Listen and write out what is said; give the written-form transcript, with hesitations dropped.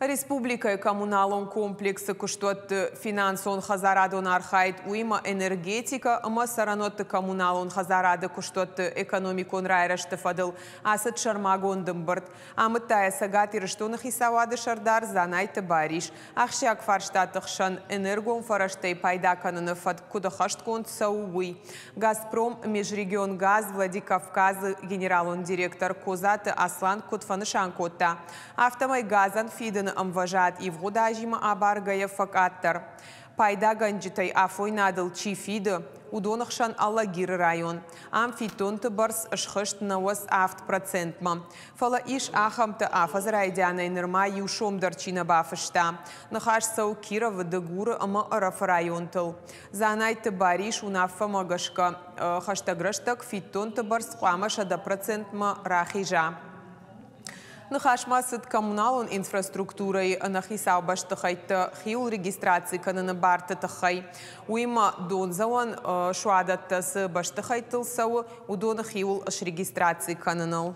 Республикӕйы коммуналон комплексы куыстуӕтты финансон-хӕдзарадон архайд, уыимӕ энергетикӕ ӕмӕ цӕрӕнуӕтты коммуналон хӕдзарады куыстуӕтты экономикон райрӕзты фӕдыл ацыд сӕрмагонд ӕмбырд. Амыдта йӕ Цӕгат Ирыстоны хицауады сӕрдар Дзанайты Барис. Ахсджиаг фарстаты хсӕн, энергон фӕрӕзтӕй пайда кӕныны фӕтк куыд ӕххӕстгонд цӕуы, уый. Газпром Межрегионгаз Владикавказ-ы генералон директор Козаты Аслан куыд фӕнысан кодта, афтӕмӕй газӕн фидыны ӕмвӕзад ивгъуыд азимӕ абаргӕйӕ фӕкъаддӕр. Пайдагӕнджытӕй афойнадыл чи фиды, уыдоны хсӕн Алагиры район. Ам фиддонты бӕрц схызт 97 процентмӕ. Фӕлӕ ис ахӕмтӕ, афӕдзы райдианӕй нырма иу сом дӕр чи нӕ бафыста. Ныхас цӕуы Кировы, Дыгуры ӕмӕ Ӕрӕфы районтыл. Дзанайты Барис уынаффӕмӕ гӕсгӕ, хӕстӕг рӕстӕг фиддонты бӕрц хъуамӕ 100 процентмӕ рахиза. Ныхас ма цыд коммуналон инфраструктурӕйы ӕнӕхицау бӕстыхӕйтты хиуыл регистраци кӕныны барты тыххӕй. Уыимӕ дондзӕуӕн суадӕттӕ цы бӕстыхӕйттыл цӕуы, уыдоны хиуыл срегистраци кӕныныл.